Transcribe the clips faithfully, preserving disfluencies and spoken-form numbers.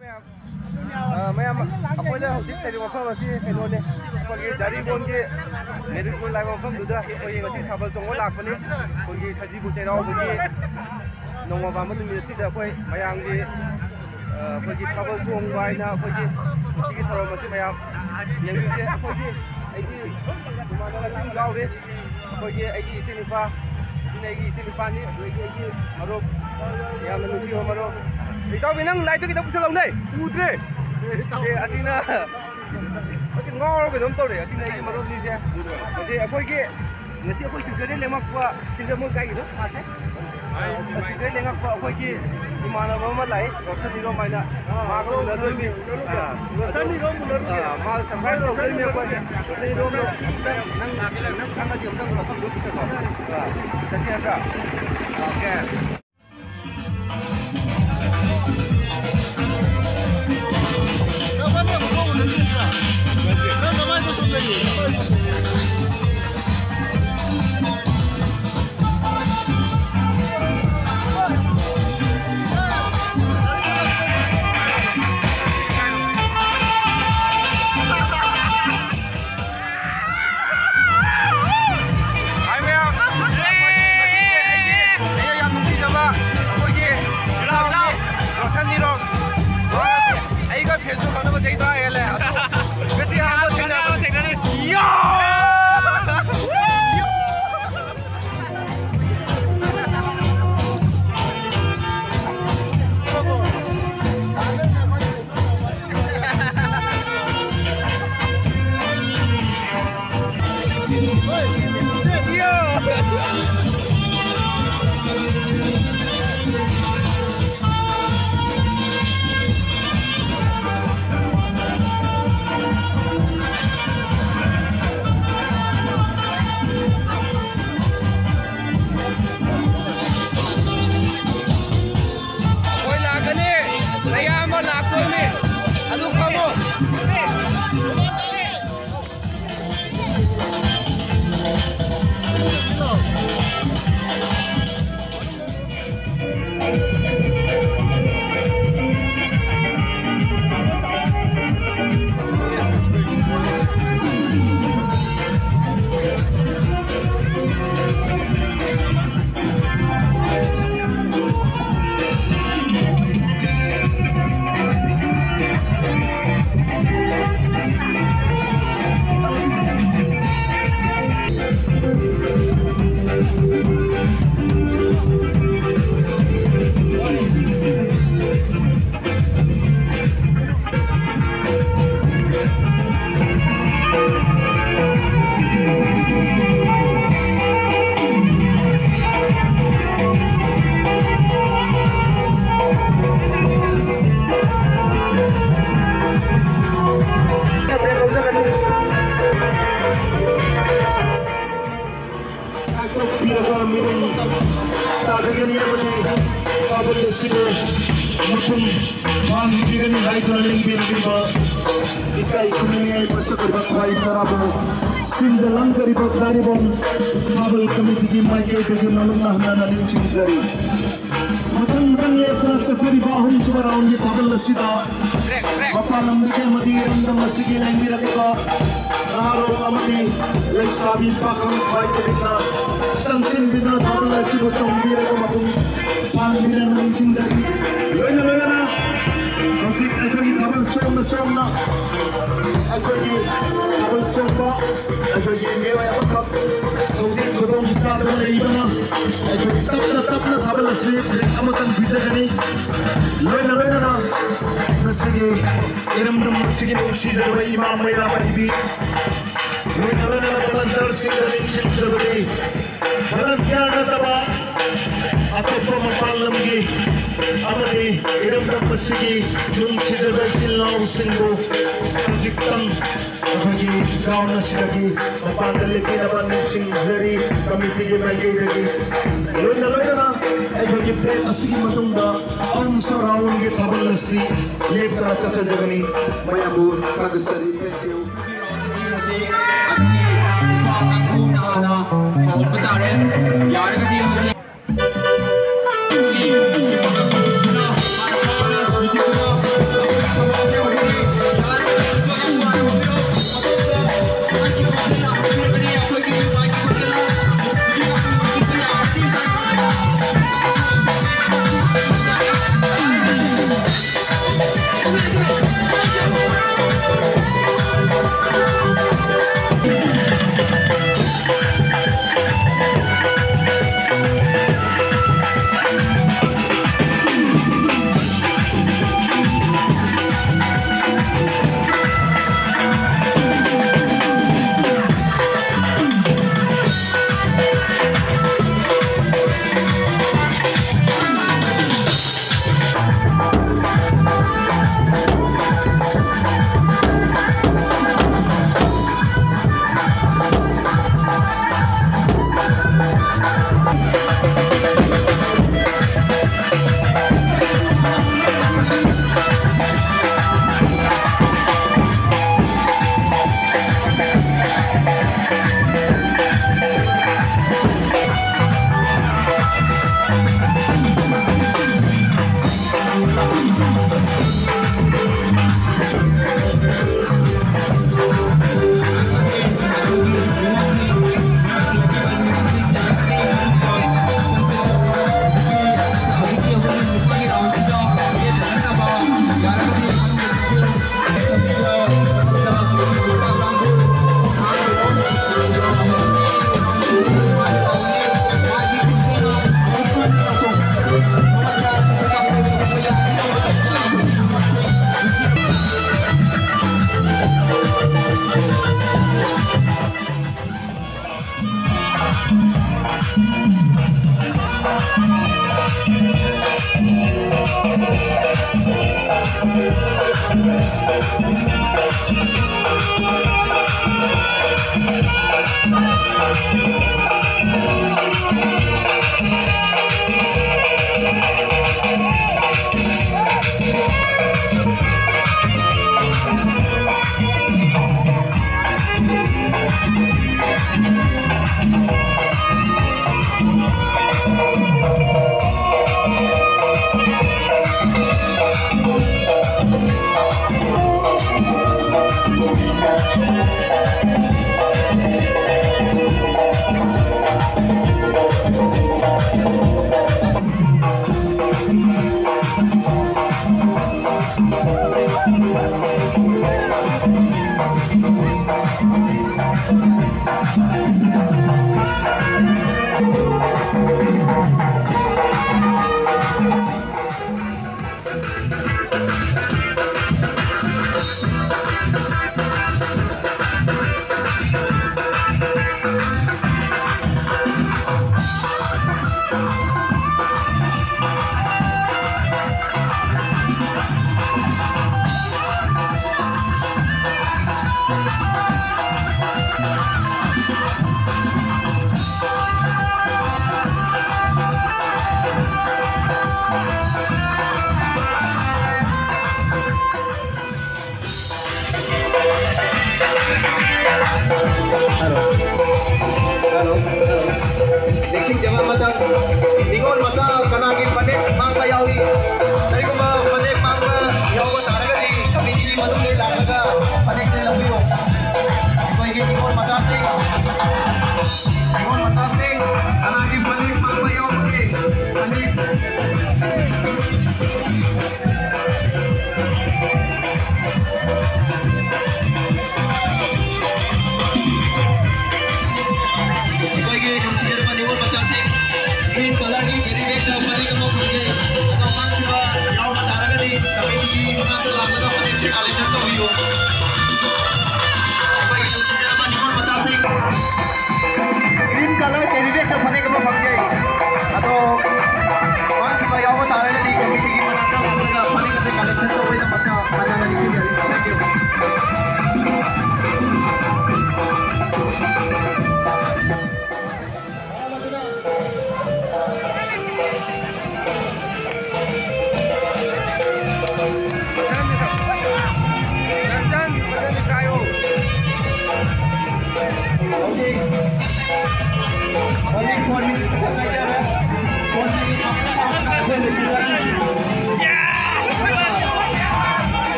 ꯃꯌꯥꯝ, ꯑ, ꯃꯌꯥꯝ, ꯑꯩꯈꯣꯏꯅ ꯍꯧꯖꯤꯛ ꯂꯩꯔꯤꯕ ꯃꯐꯝ ꯑꯁꯤ ꯀꯩꯅꯣꯅꯦ, ꯑꯩꯈꯣꯏꯒꯤ ꯖꯥꯔꯤꯕꯣꯟꯒꯤ ꯃꯦꯔꯤꯀꯣ ꯂꯥꯏꯕ ꯃꯐꯝꯗꯨꯗ ꯑꯩꯈꯣꯏ ꯉꯁꯤ ꯊꯥꯕꯜ ꯆꯣꯡꯕ ꯂꯥꯛꯄꯅꯤ꯫ ꯑꯩꯈꯣꯏꯒꯤ ꯁꯖꯤꯕꯨ ꯆꯩꯔꯥꯎꯕꯒꯤ ꯅꯣꯡꯃ ꯄꯥꯟꯕ ꯅꯨꯃꯤꯠ ꯑꯁꯤꯗ ꯑꯩꯈꯣꯏ ꯃꯌꯥꯝꯒꯤ, ꯑ, ꯑꯩꯈꯣꯏꯒꯤ ꯊꯥꯕꯜ ꯆꯣꯡꯕ ꯍꯥꯏꯅ ꯑꯩꯈꯣꯏꯒꯤ ꯉꯁꯤꯒꯤ ꯊꯧꯔꯝ ꯑꯁꯤ ꯃꯌꯥꯝ ꯌꯦꯡꯕꯤꯁꯦ꯫ ꯑꯩꯈꯣꯏꯒꯤ, ꯑꯩꯒꯤ ꯏꯃꯥꯟꯅꯕꯁꯤꯡ ꯌꯥꯎꯔꯤ꯫ ꯑꯩꯈꯣꯏꯒꯤ ꯑꯩꯒꯤ ꯏꯆꯦ ꯅꯨꯄꯥ, ꯁꯤꯅ ꯑꯩꯒꯤ ꯏꯆꯦ ꯅꯨꯄꯥꯅꯤ, ꯑꯗꯒꯤ ꯑꯩꯒꯤ ꯃꯔꯨꯞ, ꯌꯥꯝꯅ ꯅꯨꯡꯁꯤꯕ ꯃꯔꯨꯞ꯫ ꯏꯇꯥꯎꯕꯤ, ꯅꯪ ꯂꯥꯏꯠꯇꯨ ꯈꯤꯇꯪ ꯄꯨꯁꯜꯂꯛꯎꯅꯦ, ꯎꯗ꯭ꯔꯦ꯫ ꯑꯦ, ꯑꯁꯤꯅ, ꯑꯁꯤ ꯉꯥꯎꯔ ꯀꯩꯅꯣꯝ ꯇꯧꯔꯦ꯫ ꯑꯁꯤꯅ ꯑꯩꯒꯤ ꯃꯔꯨꯞꯅꯤꯁꯦ꯫ ꯑꯗꯩ ꯑꯩꯈꯣꯏꯒꯤ ꯉꯁꯤ ꯑꯩꯈꯣꯏ ꯁꯤꯜꯆꯔꯗꯩ ꯂꯦꯡꯉꯛꯄ, ꯁꯤꯜꯆꯔ ꯃꯣꯏ ꯀꯥꯏꯒꯤꯅꯣ? ꯃꯥꯁꯦ? ꯁꯤꯗꯩ ꯂꯦꯡꯉꯛꯄ ꯑꯩꯈꯣꯏꯒꯤ ꯏꯃꯥꯟꯅꯕ ꯑꯃ ꯂꯥꯛꯏ, ꯔꯣꯁꯟ ꯏꯔꯣꯝ ꯍꯥꯏꯅ꯫ ꯃꯥꯒ ꯎꯅꯗꯣꯏꯅꯤ꯫ ꯑꯥ, ꯔꯣꯁꯟ ꯏꯔꯣꯝ ꯎꯅꯔꯨꯒꯦ꯫ ꯑꯥ, ꯃꯥ surprise ꯇꯧꯗꯣꯏꯅꯤ ꯑꯩꯈꯣꯏ꯫ ꯔꯣꯁꯟ ꯏꯔꯣꯝꯗꯣ ꯅꯪ, ꯅꯪ ꯈꯪꯉꯗꯤ ꯑꯝꯇꯪ ꯃꯐꯝꯗꯣ ꯄꯨꯁꯜꯂꯣ꯫ ꯑꯥ, ꯆꯠꯁꯤ ꯅꯠꯇ꯭ꯔꯥ? Okay꯫ ꯍꯥꯏ ꯃꯌꯥꯝ, ꯉꯁꯤꯁꯦ ꯑꯩꯒꯤ, ꯑꯩꯒ ꯌꯥꯝ ꯅꯨꯡꯁꯤꯖꯕ ꯑꯩꯈꯣꯏꯒꯤ ꯏꯅꯥꯎꯅꯤ ꯔꯣꯁꯟ ꯅꯤꯔꯣꯝ꯫ ꯃꯥꯁꯦ ꯑꯩꯒ ꯐꯦꯁꯕꯨꯛ ꯈꯪꯅꯕ ꯆꯍꯤ ꯇꯔꯥ ꯍꯦꯜꯂꯦ꯫ ꯑꯗꯣ ꯉꯁꯤ ꯑꯍꯥꯟꯕ ꯊꯦꯡꯅꯕꯅꯤ꯫ ꯌꯥ! ꯃꯄꯨꯡ ꯐꯥꯍꯟꯕꯤꯒꯅꯤ ꯍꯥꯏꯗꯨꯅ ꯂꯦꯡꯕꯤꯔꯛꯂꯤꯕ ꯏꯀꯥꯏ ꯈꯨꯝꯅꯅꯤꯡꯉꯥꯏ ꯃꯁꯛ ꯑꯣꯏꯕ ꯈ꯭ꯋꯥꯏ ꯇꯔꯥꯕꯨ ꯁꯤꯟꯖ ꯂꯥꯡꯖꯔꯤꯕ ꯖꯥꯔꯤꯕꯝ ꯊꯥꯕꯜ ꯀꯃꯤꯇꯤꯒꯤ ꯃꯥꯏꯀꯩꯗꯒꯤ ꯃꯅꯨꯡ ꯍꯟꯅ ꯅꯤꯡꯁꯤꯡꯖꯔꯤ꯫ ꯃꯊꯪ ꯃꯊꯪ ꯂꯦꯞꯇꯅ ꯆꯠꯊꯔꯤꯕ ꯑꯍꯨꯝꯁꯨꯕ ꯔꯥꯎꯟꯒꯤ ꯊꯥꯕꯜ ꯑꯁꯤꯗ ꯃꯄꯥꯟ ꯂꯝꯗꯒꯤ ꯑꯃꯗꯤ ꯏꯔꯝꯗꯝ ꯑꯁꯤꯒꯤ ꯂꯩꯃꯤꯔꯛꯂꯤꯕ ꯅꯍꯥꯔꯣꯜ ꯑꯃꯗꯤ ꯂꯩꯁꯥꯕꯤ ꯄꯥꯈꯪ ꯈ꯭ꯋꯥꯏꯗꯒꯤꯅ ꯆꯪꯁꯤꯟꯕꯤꯗꯨꯅ ꯊꯥꯕꯜ ꯑꯁꯤꯕꯨ ꯆꯣꯡꯕꯤꯔꯒ ꯃꯄꯨꯡ ꯐꯥꯍꯟꯕꯤꯔꯝꯕ ꯅꯤꯡꯁꯤꯡꯖꯔꯤ꯫ ꯂꯣꯏꯅ ꯂꯣꯏꯅꯅ ꯍꯧꯖꯤꯛ ꯑꯩꯈꯣꯏꯒꯤ ꯊꯥꯕꯜ ꯆꯣꯡꯅ ꯆꯣꯡꯅ ꯑꯩꯈꯣꯏꯒꯤ ꯊꯥꯕꯜ ꯆꯣꯡꯕ ꯑꯩꯈꯣꯏꯒꯤ ꯃꯤꯑꯣꯏ ꯑꯃꯈꯛ ꯍꯧꯖꯤꯛ ꯈꯨꯗꯣꯡ ꯆꯥꯗꯕ ꯂꯩꯕꯅ ꯑꯩꯈꯣꯏ ꯇꯞꯅ ꯇꯞꯅ ꯊꯥꯕꯜ ꯑꯁꯤ ꯕ꯭ꯔꯦꯛ ꯑꯃꯇꯪ ꯄꯤꯖꯒꯅꯤ꯫ ꯂꯣꯏꯅ ꯂꯣꯏꯅꯅ ꯉꯁꯤꯒꯤ ꯏꯔꯝꯗꯝ ꯑꯁꯤꯒꯤ ꯅꯨꯡꯁꯤꯖꯔꯕ ꯏꯃꯥ ꯃꯩꯔꯥ ꯄꯥꯏꯕꯤ, ꯂꯣꯏꯅ ꯂꯣꯏꯅꯅ ꯚꯣꯂꯟꯇꯤꯌꯔꯁꯤꯡꯗ ꯅꯤꯡꯁꯤꯡꯖꯕꯗꯤ, ꯚꯣꯂꯟꯇꯤꯌꯔ ꯅꯠꯇꯕ ꯑꯇꯣꯞꯄ ꯃꯄꯥꯟ ꯂꯝꯒꯤ ꯑꯃꯗꯤ ꯏꯔꯝꯗꯝ ꯑꯁꯤꯒꯤ ꯅꯨꯡꯁꯤꯖꯕ ꯏꯆꯤꯜ ꯏꯅꯥꯎꯁꯤꯡꯕꯨ ꯍꯧꯖꯤꯛꯇꯪ ꯑꯩꯈꯣꯏꯒꯤ ꯒ꯭ꯔꯥꯎꯟ ꯑꯁꯤꯗꯒꯤ ꯃꯄꯥꯟꯗ ꯂꯦꯞꯄꯤꯅꯕ ꯅꯤꯡꯁꯤꯡꯖꯔꯤ ꯀꯃꯤꯇꯤꯒꯤ ꯃꯥꯏꯀꯩꯗꯒꯤ꯫ ꯂꯣꯏꯅ ꯂꯣꯏꯅꯅ ꯑꯩꯈꯣꯏꯒꯤ ꯕ꯭ꯔꯦꯛ ꯑꯁꯤꯒꯤ ꯃꯇꯨꯡꯗ ꯑꯍꯨꯝꯁꯨ ꯔꯥꯎꯟꯒꯤ ꯊꯥꯕꯜ ꯑꯁꯤ ꯂꯦꯞꯇꯅ ꯆꯠꯊꯖꯒꯅꯤ꯫ ꯃꯌꯥꯝꯕꯨ ꯊꯥꯒꯠꯆꯔꯤ꯫ Thank you. ꯑꯗꯨꯒꯤ ꯅꯨꯄꯥ ꯀꯥꯡꯕꯨꯅ ꯍꯥꯟꯅ ꯍꯧꯔꯛꯄ ꯇꯥꯔꯦ꯫ ꯌꯥꯔꯒꯗꯤ ꯑꯃꯨꯛ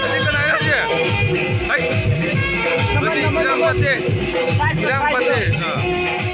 ꯑꯁꯤ ꯀꯅꯥꯅꯣ ꯑꯁꯤ? ꯍꯩ! ꯃꯁꯤ ꯏꯔꯥꯡ ꯐꯠꯇꯦ꯫ ꯏꯔꯥꯡ ꯐꯠꯇꯦ꯫ ꯑꯥ꯫